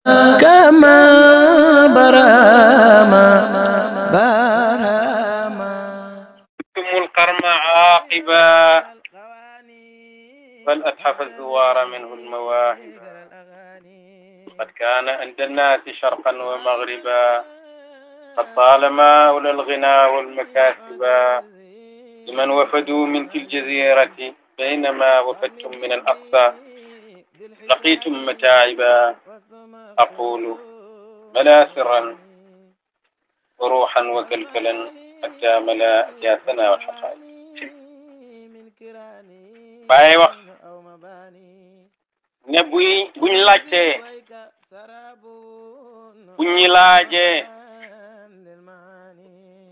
كما براما براما ثم القرم عاقبا فالأتحف الزوار منه المواهب قد كان عند الناس شرقا ومغربا قد طالما أولى الغنى والمكاسبا لمن وفدوا من تلك الجزيرة بينما وفدتم من الأقصى لقيتم متاعبا أقول مناثرا وروحا وكلكلا حتى ملا أكياسنا والحقائق باي وقت نبوي بني لاجتي بني لاجي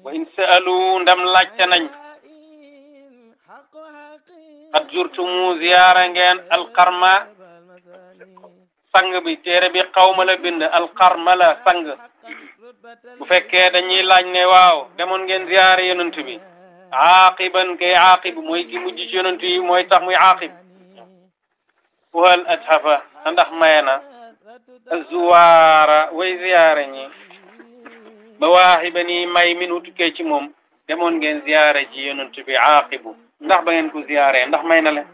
وإن سألوا ندم لاجتنا قد زرتمو زيارة القرمة sang bi téere bi xawma la bind alqarma la sang bu fekkee dañuy laaj ne waaw demoon ngeen ziyaare yonent bi aaqiban kay aaqib mooy ki mujj ci yonent yi mooy tax muy aaqib wal athafa ndax mayena azuwaara way ziyaare ñi mawaahiba ni may min utukee ci moom demoon ngeen ziyaare ji yonent bi aaqibu ndax ba ngeen ko ziyaare ndax may na leen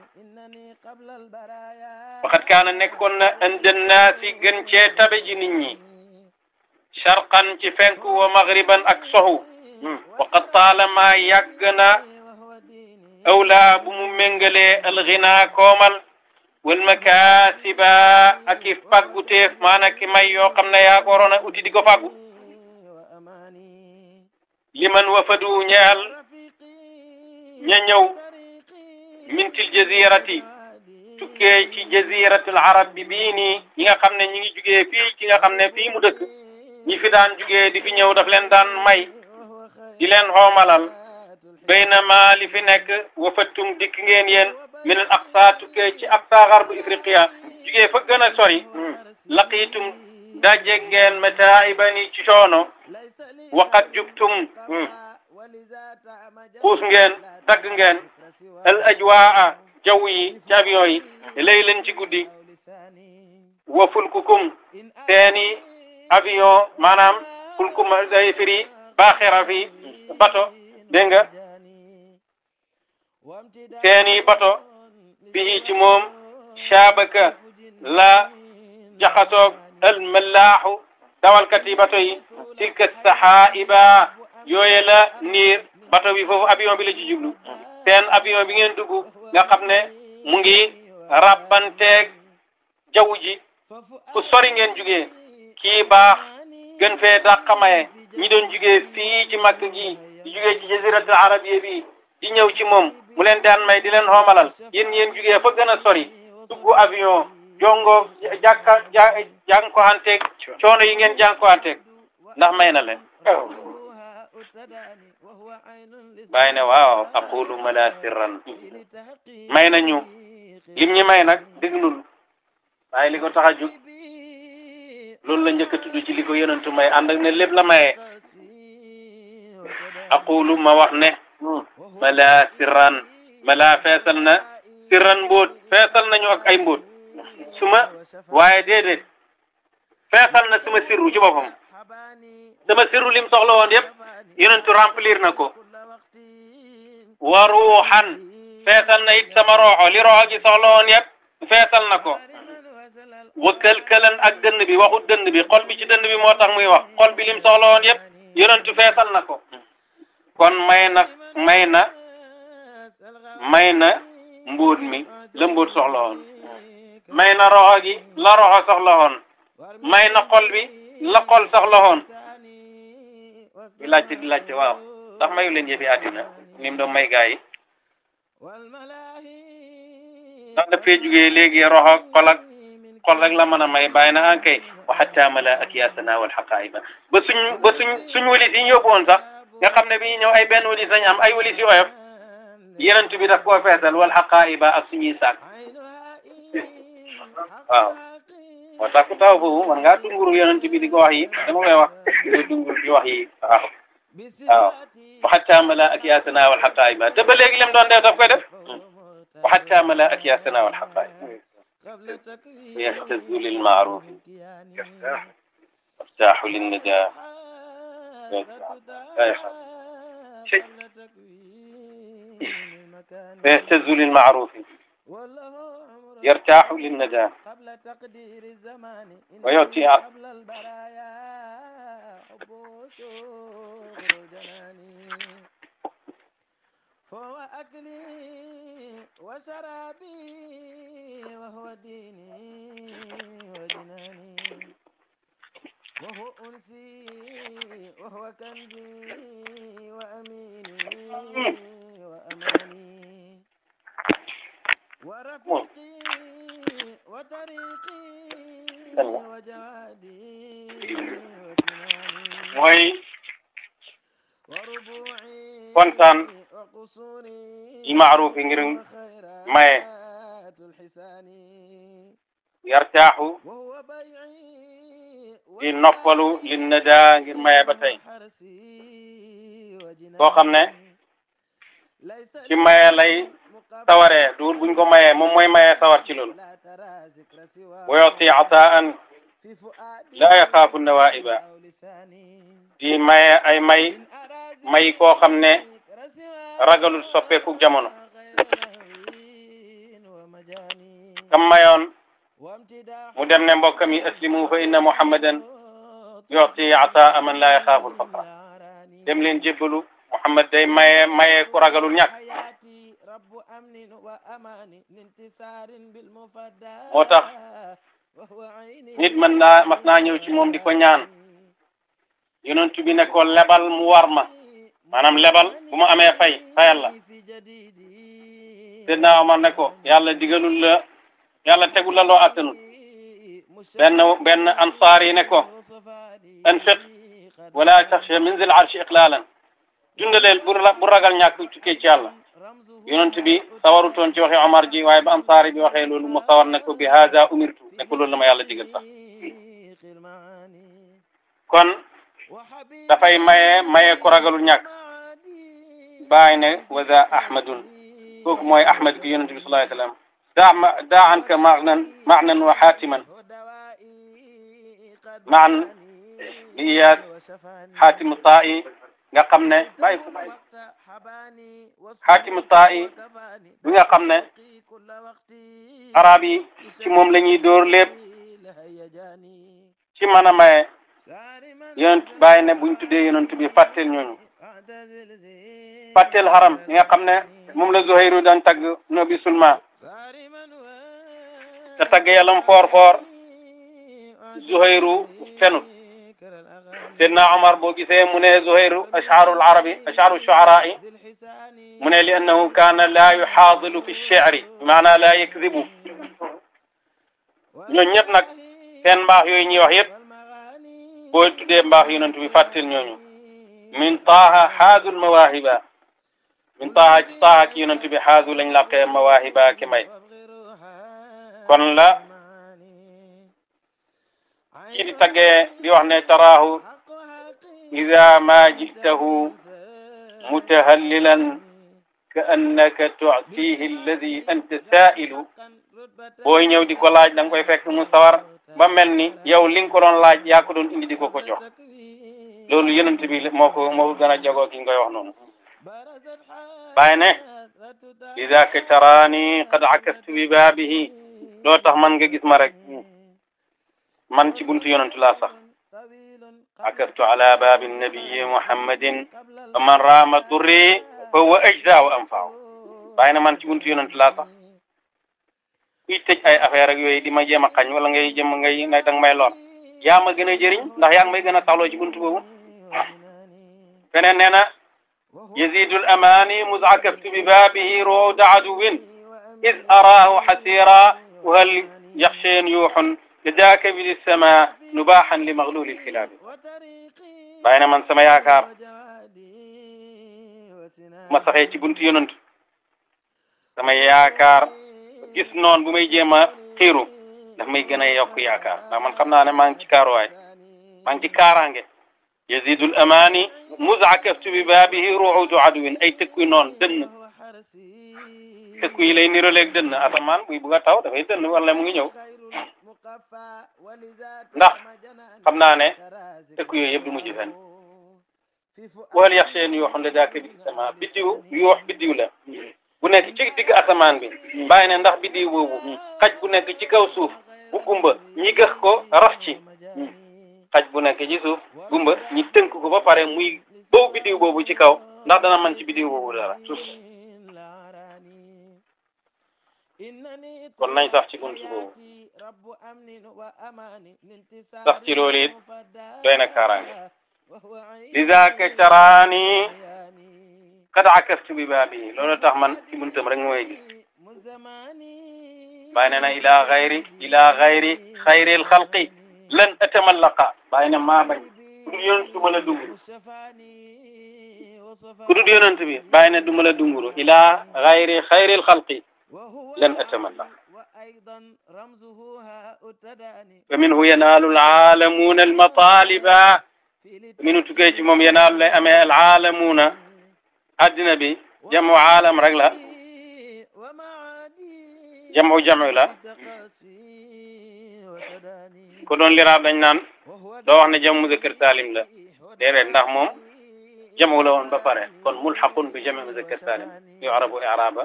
وقد كان نكون عند الناس جنشي تبجي نيني شرقا تفنك ومغربا أكسه وقد طالما يقنا أولى بممنجلي الغنى كومل والمكاسب أكيف فاقو تيف مانا كما يوقمنا يا كورونا أتي ديكو فاقو لمن وفدوا نيال من تل جزيرة tukkee ci jaziratul arab bi bii nii ñi nga xam ne ñi ngi jugee fii ci nga xam ne fii mu dëkk ñi fi daan jugee di fi ñëw daf leen daan may di leen xoomalal baynama li fi nekk wafattum dikk ngeen yéen min al aqsa tukkee ci aqsa garbu ifriqiya jugee fa gën a sori laqiitum dajeeg ngeen mataibani ci coono waqad jubtum xuus ngeen dagg ngeen al ajwaa jaww yi ci avion yi lay leen ci guddi wa fulkukum seeni avion maanaam fulkum day firi baaxira fi bato dégg nga seeni bato fii ci moom shaabaka la jaxasoog al malaaxu dawalkat yi bato yi tilka saxaaiba yooye la niir bato bi foofu avion bi la ci jublu seen avion bi ngeen dugg nga xam ne mu ngi rabbanteeg jaww ji ku sori ngeen jugee kii baax gën fee dàq maye ñi doon jugee fii ci Makka gi di jugee ci jaziratul arabiyya bi di ñëw ci moom mu leen daan may di leen xoomalal yéen ngeen jugee fa gën a sori dugg avion jongo jànkuwanteeg coono yi ngeen jànkuwanteeg ndax may na leen bàyyi ne waaw aqulu mala sirran may nañu lim ñi may nag déglul waaye li ko tax a jóg loolu la njëkk a tudd ci li ko yonentu may ànd ak ne lépp la maye aqulu ma wax ne mala sirran mala feesal na sirran mbóot feesal nañu ak ay mbóot suma waaye déedéet feesal na suma sirru ci boppam sama sirru lim soxla woon yëpp yonentu remplir na ko wa ruuxan feesal na it sama roxo li roxo gi soxla woon yëpp feesal na ko wa këlkëlan ak dënn bi waxu dënn bi xol bi ci dënn bi moo tax muy wax xol bi lim soxla woon yëpp yonentu feesal na ko kon may na mbóot mi la mbóot soxla woon may na roxo gi la roxo soxla woon may na xol bi la xol soxla woon di laajte waaw ndax mayu leen yëfi àddina ni mu doon may gaa yi ndax dafay jugee léegi roxo xol rek la mën a may bàyyi na ankay wa hatta mala akyaasana wal haqaa'iba ba suñ walis yi ñu yóbbu woon sax nga xam ne bi ñu ñëw ay benn walis lañ am ay walis yu oyof yenent bi daf koo feesal wal haqaa'iba ak suñuy saak waaw moo tax ku taw foofu man ngaa dunguru yonent bi di ko wax yi dama koy wax di dunguru di wax yi waaw wa hatta mala akyaasana wal haqaa'iba te ba léegi lim doon def daf koy def wa hatta mala akyaasana wal haqaa'iba ويهتز للمعروف يرتاح للنداء لا يخاف شيء ويهتز للمعروف يرتاح للنداء ويعطي فهو أكلي وشرابي وهو ديني وجناني وهو أنسي وهو كنزي وأميني وأماني ورفيقي وطريقي وجوادي وسناني وربوعي kontaan المعروف ngir maye yartaaxu di noppalu li nadaa ngir maye ba tey koo xam ne ci maye lay sawaree duul buñ ko mayee moom mooy maye sawar ci loolu wa yuti ataan laa yaxaafu nawaiba di maye ay may koo xam ne ragalul soppeeku jamono kam mayoon mu dem ne mbokkam yi aslimu fa inna muhammadan yuti ataa man laa yaxaafu alfaqra dem leen jébbalu Muhammad day maye ku ragalul ñàkk moo tax nit mas naa ñëw ci moom di ko ñaan yonent bi ne ko lebal mu war ma maanaam lebal bu ma amee fayal la Seydina Omar ne ko yàlla tegul la loo attanul benn ansaar yi ne ko anfiq wala taxsha min zil arshi iqlalan dundaleel bu ragal ñàkk tukkee ci yàlla yonent bi sawarutoon ci waxe Omar ji waaye ba ansaar bi waxee loolu mu sawar ne ko bi haza umirtu ne ko loolu la ma yàlla digal sax kon dafay maye ku ragalul ñàkk bàyyi ne waza ahmadun kooku mooy ahmad bi yonent bi sallallahu alayhi wa sallam daa anka maanan wa xaatiman maan bi iyaad xaatimu taa'i nga xam ne bàyyi ko xaatimu taa'i bi nga xam ne arab yi ci moom la ñuy dóor lépp ci mën a maye yonent bàyyi ne buñ tuddee yonent bi fàtteel ñooñu fàtteel haram ñi nga xam ne moom la Zuhayru daan tagg Nabi Sulma te tagg yàllam foor Zuhayru fenut Seydina Omar boo gisee mu ne Zuhayru ash'aru shu'ara'i mu ne li annahu kaana laa yuhaadilu fi shi'ri maanaam laa yakzibu ñooñu ñëpp nag seen mbaax yooyu ñuy wax yëpp boo tuddee mbaax yonent bi fàtteel ñooñu min taaha haadul mawaahiba min taaha ki yonent bi haadu lañ laqee mawaahiba ki may kon la kii di taggee di wax ne taraahu ida ma jitahu mutahallilan ka annaka tu'tihi alladi anta saailu booy ñëw di ko laaj da nga koy fekk mu sawar ba mel ni yow li nga ko doon laaj yaa ko doon indi di ko jox loolu yonent bi moo ko gën a jagoo ki nga koy wax noonu bàyyi ne lidaka taraani qad akastu bi baabihi loo tax man nga gis ma rek man ci buntu yonent laa sax akastu ala baabi nabiyi muhammadin fa man raama durri fa huwa ajza wa anfaaw bàyyi ne man ci buntu yonent laa sax kuy tëj ay affaire ak yooyu di ma jéem a xañ wala ngay danga may lor yaa ma gën a jëriñ ndax yaa ngi may gën a saxloo ci buntu boobu feneen nee na yazidul amaani muzakaftu bi baabihi ruuda aduwin iz araahu xasira wa hal yaxsheen yuuxun ladaaka bi lissama nubaaxan li magluli lxilaabi bàyyi na man sama yaakaar ma saxee ci buntu yonent sama yaakaar gis noon bu may jéem a xiiru daf may gën a yokk yaakaar ndax man xam naa ne maa ngi ci kaaruwaay maa ngi ci kaaraange yazidul amaani muzakaftu bi baabihi ruudu aduwin ay tëkkuy noon dënn tëkku yi lay niroleeg dënn asamaan buy bugg a taw dafay dënn wala mu ngi ñëw ndax xam naa ne tëkku yooyu yëpp du mujj fenn wal yaxsheen yoo xam ne daa ko bi sama biddiw yoox biddiw la bu nekk ci digg asamaan bi bàyyi ne ndax biddiw boobu xaj bu nekk ci kaw suuf bu gumba ñi gëx ko rax ci xaj bu nekk ci suuf gumba ñi tënk ko ba pare muy boobu biddiw boobu ci kaw ndax dana mën ci biddiw boobu dara sus kon nañ sax ci buntu boobu sax ci loolu it doy na kaaraange lizaaka caraani qad akastu bi baabi loolu tax man ci buntam rek mooy gis bàyyi ne na ila xayri xayril xalqi lan atamallaqa bàyyi ne maa bañ ku dul yonent du ma la dunguru ku dul yonent bi bàyyi ne du ma la dunguru ila xayri xayril xalqi lan atamallaq fa minhu yanaalu alaalamuuna almataliba minu tukkee ci moom yanaalu lay amee alaalamuuna addina bi jamu aalam rek la jamu la ko doon liraab dañ naan doo wax ne jamu muzakkar salim la déedéet ndax moom jamu la woon ba pare kon mulxaqun bi jamu muzakkar salim yu'rabu i'raaba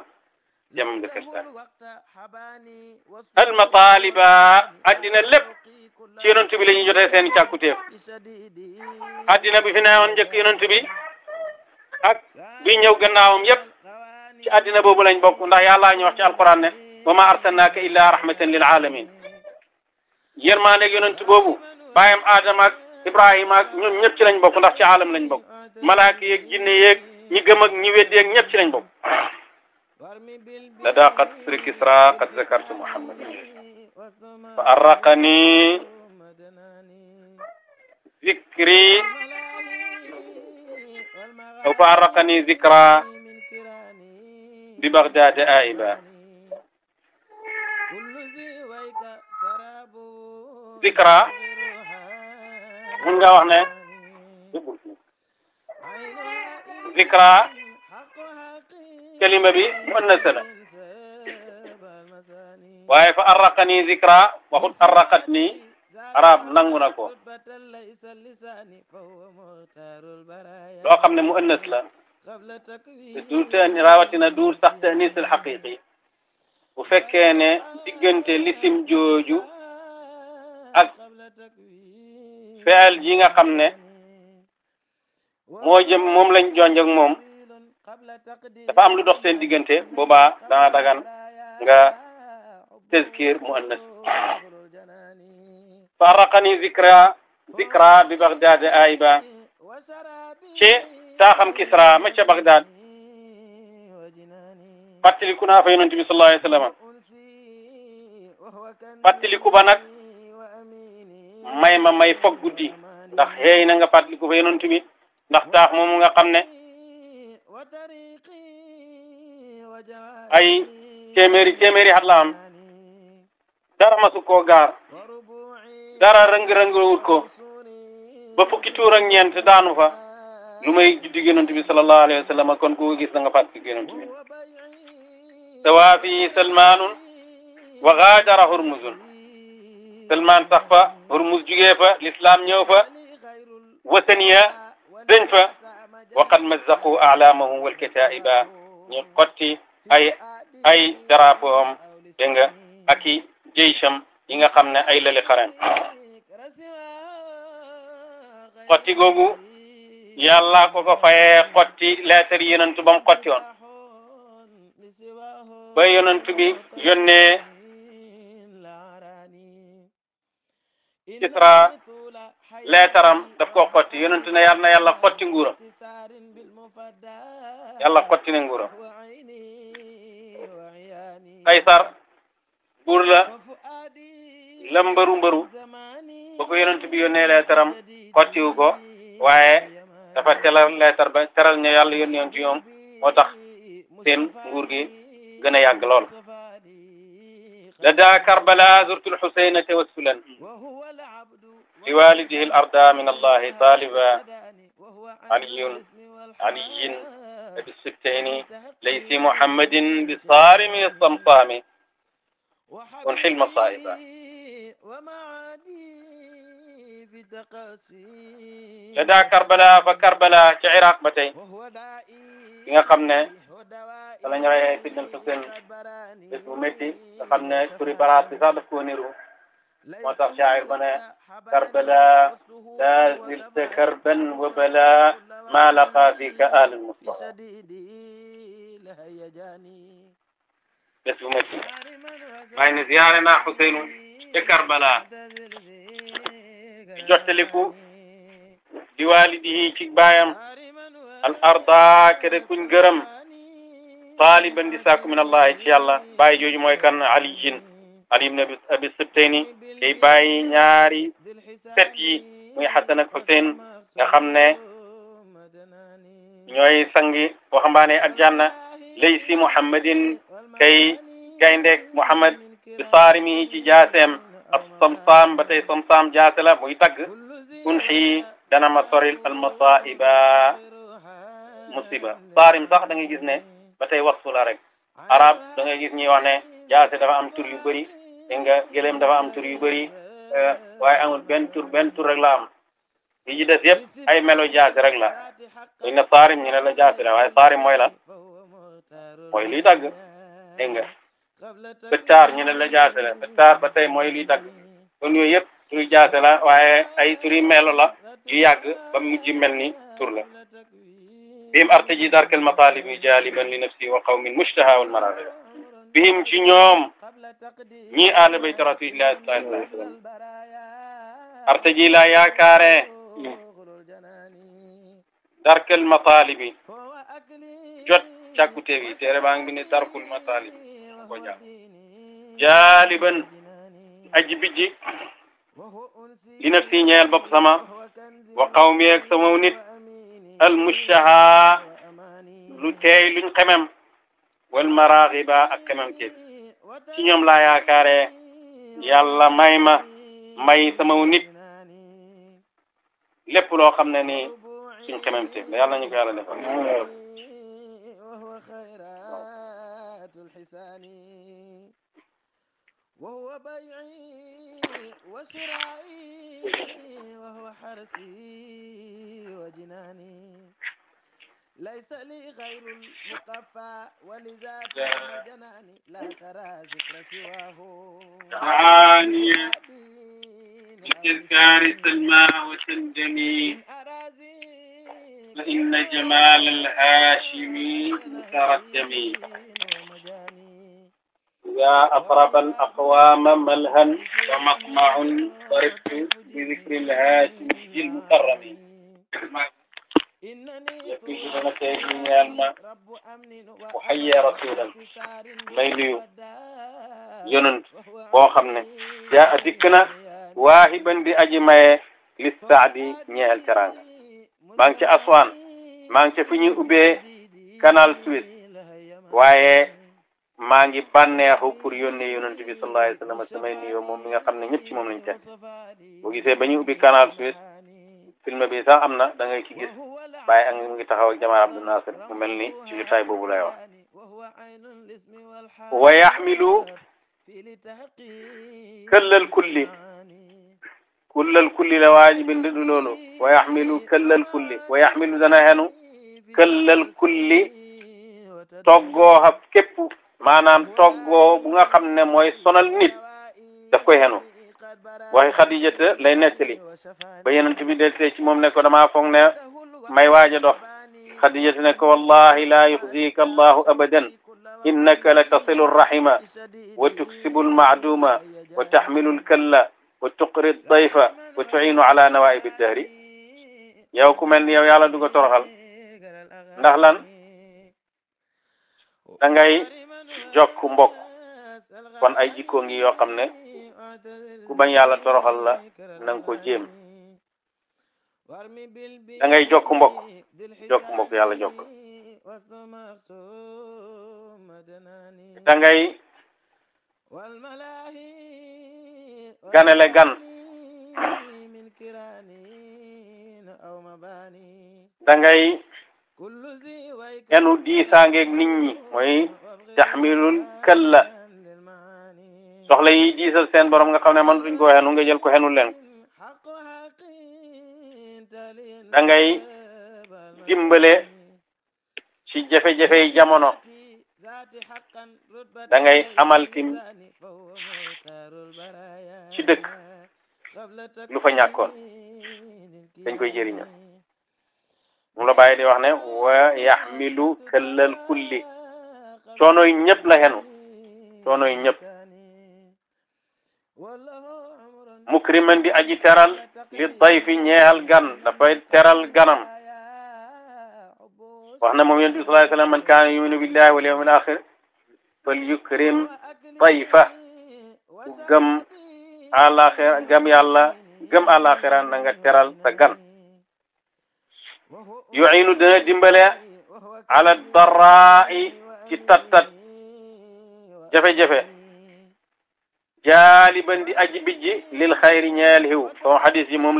jamu muzakkar salim almataliba addina lépp ci yonent bi la ñuy jotee seen càkkutéef addina bi fi newoon njëkk yonent bi ak bi ñëw gannaawam yépp ci addina boobu lañ bokk ndax yàlla ñu wax ci alquran ne wa ma arsalnaaka illa rahmatan lil alamin yërmaandeeg yonent boobu bàyyam Adama ak Ibrahima ak ñoom ñëpp ci lañ bokk ndax ci alam lañ bokk malaaka yeeg jinne yeeg ñi gëm ak ñi weddi yeeg ñëpp ci lañ bokk lada qad sri kisra qad zakartu muhammadan fa arraqani zikri aw fa arraqani zikra bi Baghdad aiba zikra mun nga wax ne zikra kalima bi muannas la waaye fa arraqani zikra waxut arraqatni arab nangu na ko loo xam ne muannas la du rawatina du sax ta'nis al haqiqi bu fekkee ne diggante lisim jooju ak feel ji nga xam ne moo jëm moom lañ jonj ak moom dafa am lu dox seen diggante boobaa dana dagan nga tazkir muannas farraqani zikra bi Baghdad aiba ci taaxam Kisra ma ca Baghdad fàttaliku naa fa yonent bi sallallahu alayhi wa sallam fàttaliku ba nag may foog guddi ndax xëy na nga fàttaliku fa yonent bi ndax taax moomu nga xam ne ay téeméeri at la am dara masu koo gaar dara rëng-rëng wut ko ba fukki tuur ak ñeent daanu fa lu may juddi yonent bi sallallahu alayhi wa sallam kon ku gis na nga fàttaliku yonent bi sawa fi salmanun wa gaadara hurmuzun salman sax fa hurmuz jugee fa l'islam ñëw fa wasaniya dañ fa wa qad mazzaqu a'lamahum wal kataiba ñu xotti ay drapeau am dégg nga ak i jeysham yi nga xam ne ay lali xaren xotti googu yàlla ko fayee xotti leetar yonent ba mu xotti woon ba yonent bi yónnee Kisra leetaram daf koo xotti yonent ne yàlla na yàlla xotti nguuram yàlla xotti na nguuram Kaysar buur la mbëru ba ko yonent bi yónnee leetaram xottiwu ko waaye dafa telal leetar ba teral ñu yàlla yónnee woon ci ñoom moo tax seen nguur gi gën a yàgg lool لدى كربلاء زرت الحسين توسلا لوالده الأرضى من الله طالبا علي أبي السبتين ليس محمد بصارم الصمصام ونحي المصائب ومعادي في تقاسي لدى كربلاء فكربلاء كعراق بتي وهو دائي nga xam ne ودوائي fa la ñu reyee Sidna Xuseyn قد براني bés bu métti nga xam ne turi baraas bi sax daf koo niru moo tax shaayir ba ne karbala la zilta karban wa bala ma laqa fika al mustafa bés bu métti waaye ne ziyaare naa Xuseynu ca Karbala di jottaliku di waalidihi ci baayam al arda kede kuñ gërëm taaliban di sàkku min allahi ci yàlla bàyyi jooju mooy kan aliyin ali ibn abi sibtayni day bàyyi ñaari fet yi muy Xasan ak Xuseyn nga xam ne ñooy sangi waxambaane ak janna laysi muhammadin kay gayndeek muhammad bi saarimihi ci jaaseem ab samsaam ba tey samsaam jaase la muy tagg unxi dana ma soril almasaiba musiba saarim sax da ngay gis ne ba tey wasfu la rek arab da ngay gis ñuy wax ne jaase dafa am tur yu bëri dégg nga gëléem dafa am tur yu bëri waaye amul benn tur rek la am yi ci des yëpp ay melo jaase rek la buñ ne saarim ñu ne la jaase la waaye saarim mooy la mooy liy tagg dégg nga bëttaar ñu ne la jaase la bëttaar ba tey mooy liy tagg kon yooyu yëpp turi jaase la waaye ay turi melo la yu yàgg ba mujj mel ni tur la bihim artaji darkal matalibi jaliban li nafsi wa qawmin mushtaha wal maraqib bihim ci ñoom ñii ahlu bayt rasulillahi sallallahu alayhi wa sallam artaji la yaakaare darkal matalibi jot càkkuteef yi téere baa ngi ne darkul matalibi ko jàng jaliban aji bijji li nafsi ñeel bopp sama wa qawmi ak sama nit al mushaha lu teey luñ xemem wal maraxiba ak xemem ceeb ci ñoom laa yaakaare yàlla may sama nit lépp loo xam ne nii suñ xemem ceeb la yàlla ñu ko yàlla defal وهو بيعي وشرائي وهو حرسي وجناني ليس لي غير المقفى ولذا تم جناني لا ترى ذكر سواه تعاني بتذكار سلمى وتندمي فإن جمال الهاشمي متردمي يا أطرب الأقوام ملها ومطمع ضربت بذكر الهاشمي المكرم يكفي لنا سيدنا الماء وحيا رسولا ميليو يونن بو خامني جاء ديكنا واهبا دي اجي ماي للسعدي ñeel teranga maa ngi ci Aswan maa ngi ci fi ñuy ubbee canal Suez waaye maa ngi bànneexu pour yónnee yonent bi sallallahu alayhi wa sallam samay nuyoo moom mi nga xam ne ñëpp ci moom lañ teg boo gisee ba ñu ubbi canal Suez film bi sax am na da ngay ci gis bàyyi ak mu ngi taxaw ak Jamal Abdou Nasser mu mel ni ci jotaay boobu lay wax wa yaxmilu këllal kulli la waaji bind du loolu wa yaxmilu këllal kulli wa yaxmilu dana xenu këllal kulli toggoo xab képp maanaam toggoo bu nga xam ne mooy sonal nit daf koy xenu waxi Xadijata lay nettali ba Yonent bi deltee ci moom ne ko damaa foog ne may waaja dox Xadijata ne ko wallahi la yuxzika allahu abadan innaka la tasilu rahima wa tuksibu almaaduma wa taxmilu alkalla wa tuqri dayfa wa tuinu ala nawaibi dahri yow ku mel ni yow yàlla du ko toroxal ndax lan da ngay jokk mbokk kon ay jikkoo ngi yoo xam ne ku bañ yàlla toroxal la na nga ko jéem da ngay jokk mbokk yàlla jokk da ngay ganale gan da ngay enu diisaangeeg nit ñi mooy taxmilul kalla soxla yi diisal seen borom nga xam ne man duñ ko xenu nga jël ko xenul leen da ngay dimbale ci jafe-jafe yi jamono da ngay amal tim ci dëkk lu fa ñàkkoon dañ koy jëriñoo moom la bàyyi di wax ne wa yaxmilu këllal kulli coono yi ñëpp la xenu coono yi ñëpp mukriman di aji teral li dayfi ñeexal gan dafay teral ganam wax na moom yonent bi sallallahu alayhi wa sallam man kaana yuminu billahi wal yawmil axir fal yukrim dayfa ku gëm àlaxira gëm yàlla gëm àlaxira na nga teral sa gan yuinu dana dimbale ala darraai ci tat jafe-jafe jaaliban di aji bijji lil xayri ñeel xiw soo xadis yi moom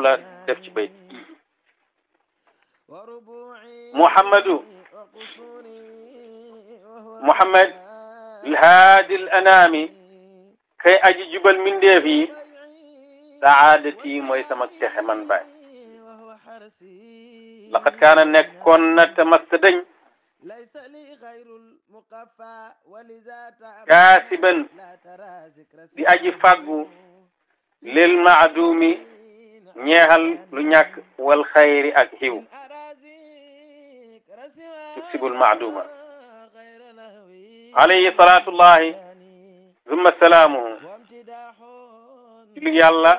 la def ci bayt muhammad alhaadi al anaami kay aji jubal mindeef yi saadati mooy sama texe man baay laqad kaana nekkoon na te masta dañ kaasiban di aji fàggu lil maadumi ñeexal lu ñàkk wal xayri ak xiw tuksibul maaduma alayhi salaatullahi zumma salaamuhu julli yàlla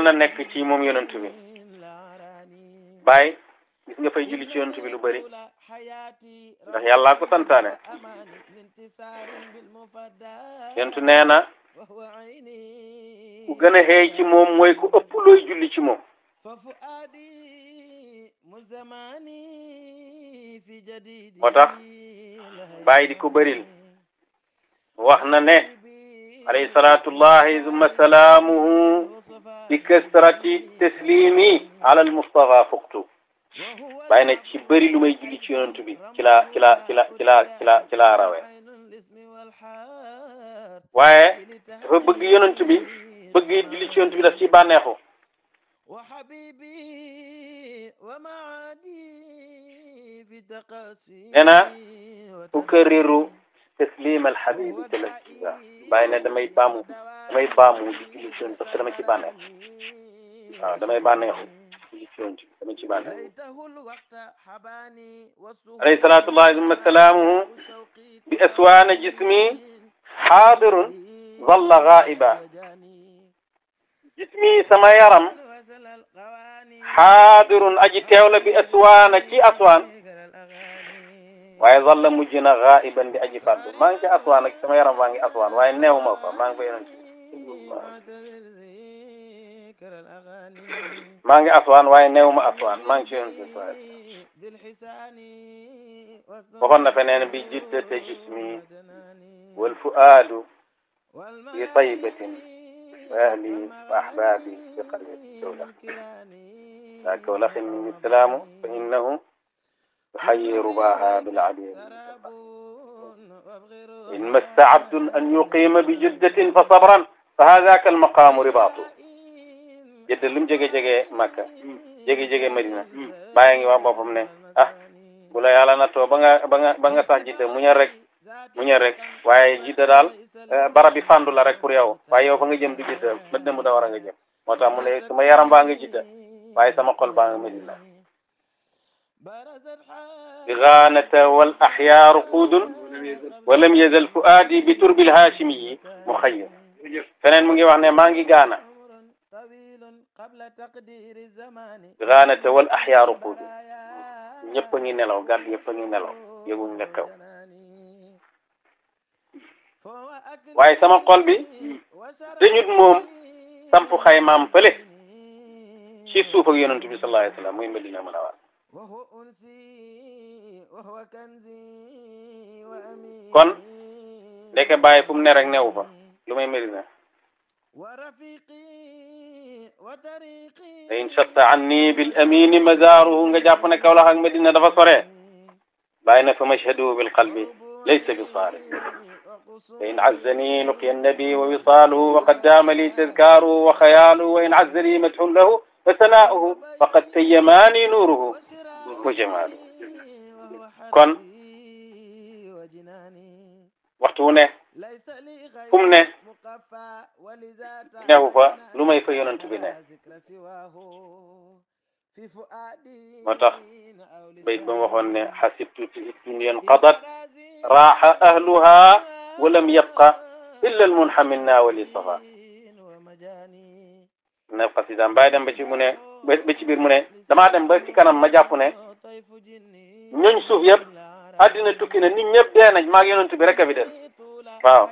na nekk ci moom yonent bi baay gis nga fay julli ci yonent bi lu bëri ndax yàllaa ko santaane yonent nee na ku gën a xeey ci moom mooy ku ëpp looy julli ci moom moo tax baay di ko bëril wax na ne alayhi salaatullahi zumma salaamuhu bi kasrati taslimi ala al mustafa fuqtu bàyyi na ci bëri lu may julli ci yonent bi ci laa rawee waaye dafa bëgg yonent bi bëgg julli ci yonent bi daf ci bànneexu nee na ukarriru taslim al habibi talazzuza bàyyi ne damay baamu di julli ci yonent parce que dama ci bànneexu waaw damay bànneexu julli ci yonent bi dama ci bànneexu alayhi salaatullahi thumma salaamuhu bi aswaana jismi xaadirun zalla gaa'iba jismi sama yaram xaadirun aji teew la bi aswaana ci aswaan waaye zalla mujj na gaa'iban di aji fàddu maa ngi ci aswaan ak sama yaram maa ngi aswaan waaye neew ma fa maa ngi fa yonent maa ngi aswaan waaye neew ma aswaan maa ngi ci yonent waxoon na feneen bi jiddate jismi wal fuaadu fi taybatin wa ahli wa ahbaabi fi qalbi kawlax daa kawlaxin min islaamu fa innahu yuxayyi rubaaha bil adiid in massa abdun an yuqiima bi jiddatin fa sabran fa haadaaka al maqaamu ribaatu jëdd lu mu jege Makka jege Madina bàyyi ngi wax boppam ne bu la yàlla nattoo ba nga sax jidda muñal rek waaye jidda daal barab bi fàndu la rek pour yow waaye yow fa nga jëm du jidda Madina mu da war a nga jëm moo tax mu ne sama yaram baa nga jidda waaye sama xol baa nga Madina ighanata wal axyaaru quudun wa lam yazal fuaadi bi turbil haashimiyi muxayyir feneen mu ngi wax ne maa ngi gaana ighanata wal axyaaru quudun ñëpp a ngi nelaw gàdd yëpp a ngi nelaw yëguñ ne xew waaye sama xol bi dañut moom samp xaymaam fële ci suuf ak yonent bi sallallahu alayhi wa sallam muy Madina Munawwara kon ndeke bàyyi fu mu ne rek newu fa lu may Madina fa in shatta anni bil amini mazaaruhu nga jàpp ne Kawlax ak Medina dafa sore bàyyi na fa mashhadu bil qalbi laysa bi saarif fa in azzani luqiya annabi wa wisaaluhu wa qad daama li tazkaaruhu wa xayaaluhu wa in azzani madhun lahu fa sanaa'uhu faqad tayyamaani nuuruhu wa jamaaluhu kon waxtu wu ne fu mu ne neexu fa lu may fa yonent bi ne moo tax bayt ba mu waxoon ne xasibtu fi dunyan qadat raaxa ahluha wa lam yabqa illa almunxaminna wali safa ne xasidaam bàyyi dem ba ci mu ne ba ci biir mu ne damaa dem ba ci kanam ma jàpp ne ñooñ suuf yëpp àddina tukki na nit ñëpp dee nañ maag yonent bi rek a fi des waaw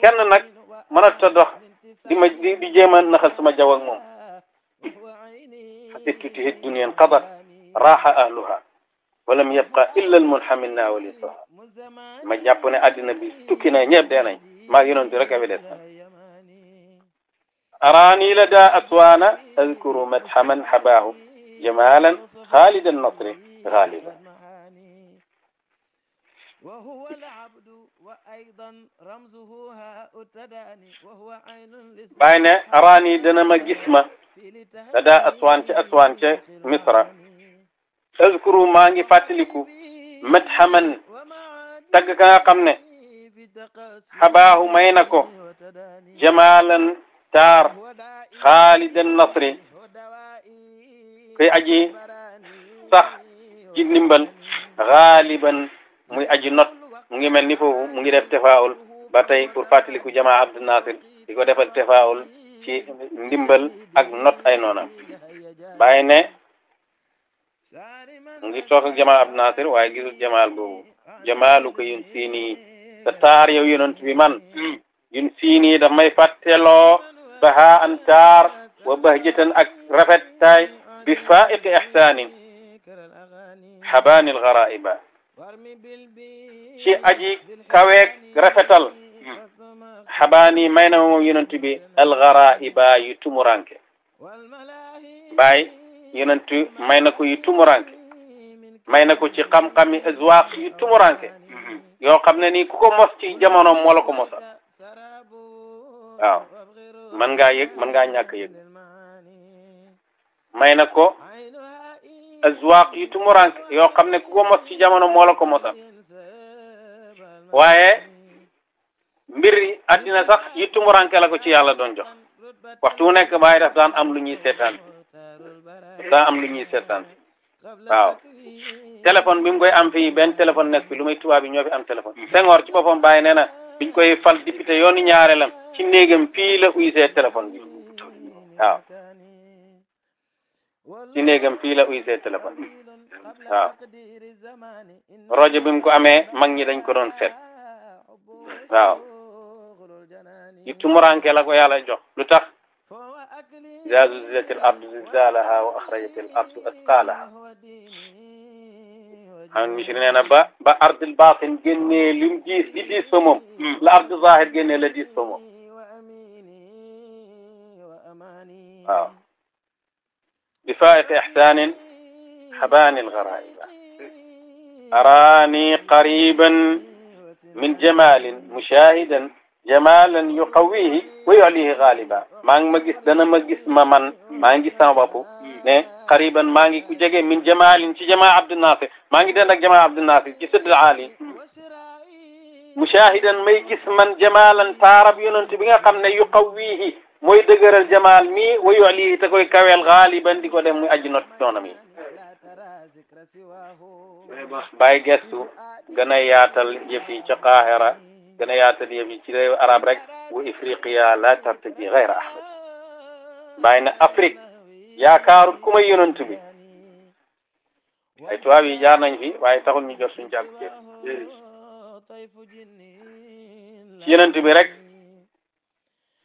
kenn nag mënut a dox di jéem a naxal sama jaww ak moom xasibtu fi dunyan qadat raaxa ahluha wa lam yabqa illa almunxaminna wali safa ma jàpp ne àddina bi tukki na ñëpp dee nañ maag yonent bi rek a fi des أراني لدى أسوان أذكر مدح من حباه جمالا خالد النصر غالبا وهو العبد وأيضا رمزه أتداني وهو عين بين أراني دنما جسمة لدى أسوان مصر أذكر ماني فاتلكو مدح من تككا قمنا حباه مينكو جمالا taar Xaalid an-Nasri koy aji sax ci ndimbal xaaliban muy aji not mu ngi mel ni foofu mu ngi def tefaawul ba tey pour fàttaliku jamaa Abdou Nasir di ko defal tefaawul ci ndimbal ak not ay noonam bàyyi ne mu ngi toog ak jamaa Abdou Nasir waaye gisul jamaal boobu jamaalu ko yun siini sa taar yow yonent bi man yun siini daf may fàtteloo baha an taar wa bahjatan ak rafet taay bi faiqi ihsaanin xabaani algaraiba ci aji kaweeg rafetal xabaani may na moom yonent bi algaraiba yu tumuranke baay yonent may na ko yu tumuranke may na ko ci xam-xami azwaaq yu tumuranke yoo xam ne ni ku ko mos ci jamono moo la ko mosal waaw mën ngaa yëg mën ngaa ñàkk yëg may na ko azwaaq yu tumuranke yoo xam ne ku ko mos ci jamono moo la ko mosal waaye mbir addina sax yu tumuranke la ko ci yàlla doon jox waxtu wu nekk bàyyi daf daan am lu ñuy seetaan waaw téléphone bi mu koy am fii benn téléphone nekk fi lu may tubaab bi ñoo fi am téléphone Senghor ci boppam bàyyi nee na biñ koy fal député yoonu ñaareelam ci néegam fii la uysee téléphone bi waaw ci néegam fii la uysee téléphone bi waaw rajo bi mu ko amee mag ñi dañ ko doon seet waaw yu tumuranke la ko yàlla jox lu tax iza zulzilatil ardu zilzalaha wa akhrajatil ardu asqalaha xam misri nee na ba ardil baatin génnee lim diis li diis fa moom la ardu zahir génnee la diis fa moom waaw bi faiqi ihsanin xabaani algaraiba araani qariban min jamalin mushahidan jamalan yuqawihi wa yu'lihi ghaliba maa ngi ma gis dana ma gis ma man maa ngi gis sama bopp ne qariban maa ngi ku jege min jamalin ci jamaa Abdou Nasir maa ngi den ak jamaa Abdou Nasir ci sëdd aali mushahidan may gis man jamalan taarab yonent bi nga xam ne yuqawihi mooy dëgëral jamaal mi wa yu'lihi te koy kaweel ghaliban di ko dem muy aji not noonam yi bàyyi gestu gën a yaatal jëf yi ca Qaahira gën a yaatal yëf yi ci réew arab rek wa ifriqiya la tartaji ghayra ahmad bàyyi na Afrique yaakaarut ku may yonent bi ay tubaab yi jaar nañ fi waaye taxul ñu jot suñu jàgg ci yonent bi rek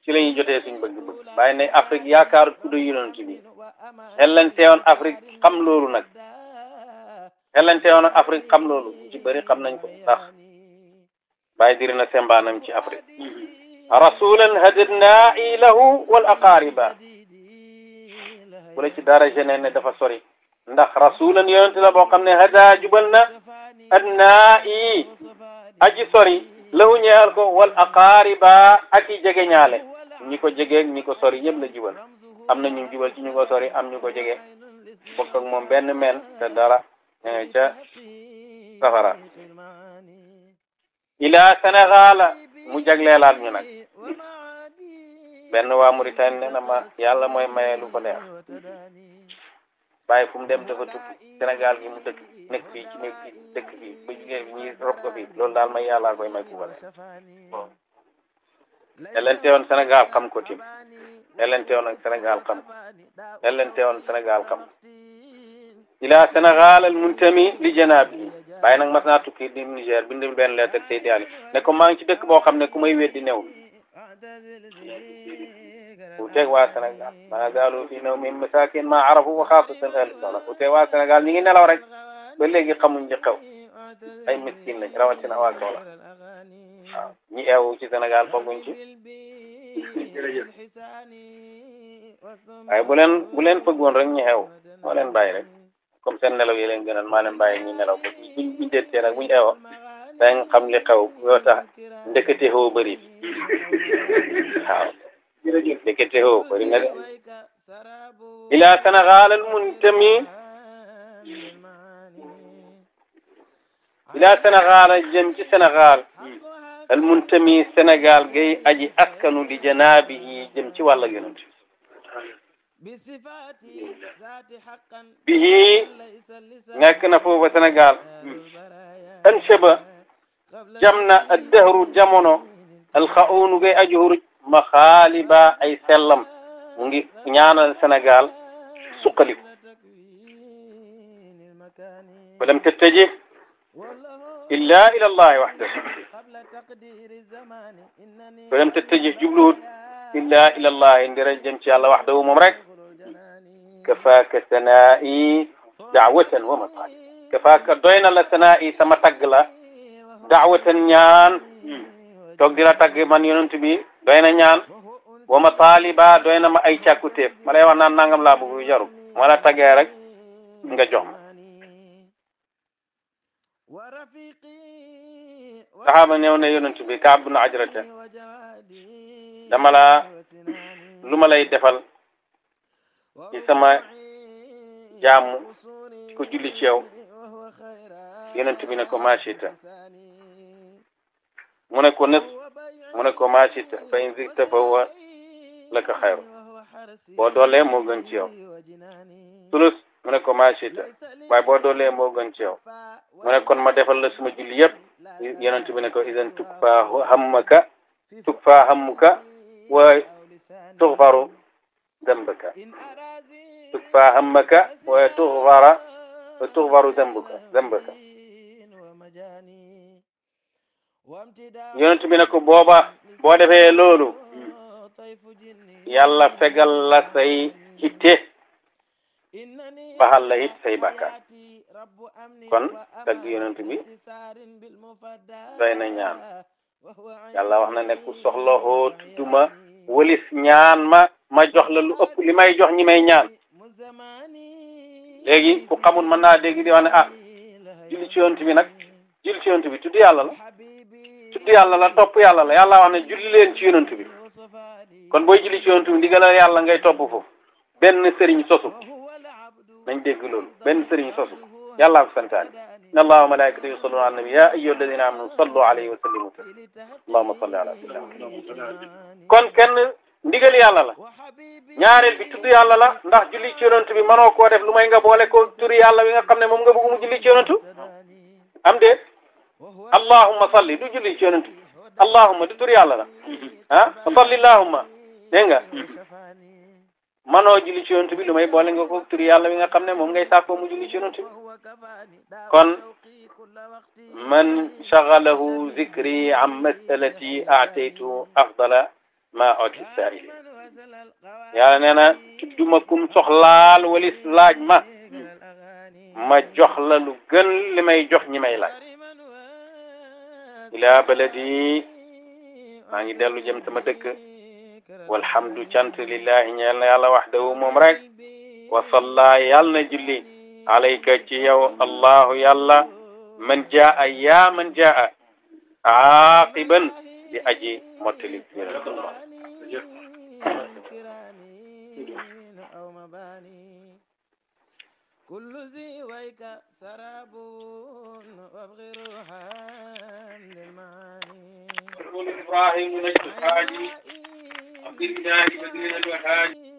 ci la ñuy jotee suñu bëgg-bëgg bàyyi na Afrique yaakaarut ku doy yonent bi xellanteewoon Afrique xam loolu nag xellanteewoon ak Afrique xam loolu ci bëri xam nañ ko ndax bàyyi diri na sembaanam ci Afrique rasulan hadadna ilahu wal aqariba bu la ci dara gene ne dafa sori ndax rasulan yonent la boo xam ne hada jubal na adnaa yi aji sori lahu ñeel ko wal aqaariba ak i jege ñaale ñi ko jege ñi ko sori yëpp la jubal am na ñu jubal ci ñu ko sori am ñu ko jege bokk ak moom benn mel te dara ca safara ila Sénégal mu jagleelaat ñu nag benn waa Mauritanie nee na ma yàlla mooy maye lu ko neex bàyyi fu mu dem dafa tukki Sénégal gi mu dëkk nekk fii ci nekk fii dëkk fii ba jigéen ñi rob ko fii loolu daal may yàllaa koy may ku ko neex elente woon Sénégal xam ko tim elente woon ak Sénégal xam ko elente woon Sénégal xam ila Sénégal al muntami li janaabi bàyyi nag mas naa tukki di Niger bindul benn lettre Seydi Ali ne ko maa ngi ci dëkk boo xam ne ku may weddi new bu teg waa Sénégal maa zaalu fi nawmihim masaakin maa arafu wa xaasatan ahli soxla bu teg waa Sénégal ñi ngi nelaw rek ba léegi xamuñ li xew ay miskin lañ rawatina waa soxla waaw ñi eewu ci Sénégal fooguñ ci waaye bu leen fëggoon rek ñu xeew moo leen bàyyi rek comme seen nelaw yi leen gënal maa leen bàyyi ñu nelaw ba buñ deetee nag buñ eewoo dañ xam li xew yoo tax ndekete xoo bëri waaw ndekete xoo bëri na de ila Sénégal al muntami ila Sénégal jëm ci Sénégal al muntami Sénégal gay aji askanu di janaabi yi jëm ci wàlla yonent bihi nekk na foofa Sénégal anshaba jam na addahru jamono alxaunu gay aji huruj maxaaliba ay sellam mu ngi ñaanal Sénégal suqaliku walam tattaji illa ila allahi wahdahu walam tattaji jubluwut illa ila allahi ndira jëm ci yàlla wahdahu moom rek kafaaka sanaa'i daawatan wa mataali kafaaka doy na la sanaa'i sama tagg la daawatan ñaan toog di la tagg man yonent bi doy na ñaan wa mataaliba doy na ma ay càkkutéef ma lay wax naan nangam laa bëgg jaru ma la taggee rek nga jox ma saxaaba ñëw ne yonent bi Kaab bin Ajrata dama la lu ma lay defal ci sama jaamu ko julli ci yow yonent bi ne ko maachita mu ne ko nës mu ne ko maachita fa in zidta fa huwa laka xayru boo doolee moo gën ci yow sulus mu ne ko maachita waaye boo doolee moo gën ci yow mu ne kon ma defal la suma julli yëpp yonent bi ne ko idan tukfa hammuka wa tughfaru dambaka tukfa hammaka wa tughfaru dambaka yonent bi ne ko booba boo defee loolu yàlla fegal la say itte baxal la it say bàkkaar kon tagg yonent bi doy na ñaan yàlla wax na ne ku soxla hoo tudduma walis ñaan ma jox la lu ëpp li may jox ñi may ñaan léegi ku xamul mën naa dégg di wax ne julli ci yonent bi nag julli ci yonent bi tudd yàlla la topp yàlla la yàlla wax ne julli leen ci yonent bi kon booy julli ci yonent bi ndigalal yàlla ngay topp foofu benn sëriñ sosu nañ dégg loolu benn sëriñ sosu yàllaa ko santaane inna allaha wa malaikatahu yusalluna ala nabi ya ayyuha alladina amanu sallu alayhi wa sallimu allahumma salli ala sayyidina kon kenn ndigal yàlla la ñaareel bi tudd yàlla la ndax julli ci yonent bi mënoo koo def lu may nga boole ko turi yàlla wi nga xam ne moom nga bëgg mu julli ci yonentu am déet allahumma salli du julli ci yonentu allahumma du turi yàlla la wa salli allahumma dégg nga manoo julli ci yonent bi lu may boole nga ko turi yàlla wi nga xam ne moom ngay sàkkoo mu julli ci yonent bi kon man shaghalahu zikri an masalati a'taytu afdala ma oti saa'ili yàlla nee na tudduma kum soxlaal walis laaj ma jox la lu gën li may jox ñi may laaj ila baladi maa ngi dellu jëm sama dëkk walhamdu cant lillahi ñeel na yàlla wahdahu moom rek wa salla yal na julli alayka ci yow allahu yàlla man jaa yaa man jaa aaqiban di aji mottali كل ذي ويك سراب وابغي روحا للمعاني إبراهيم نجد الحاجي عبد الله بدر الوهاج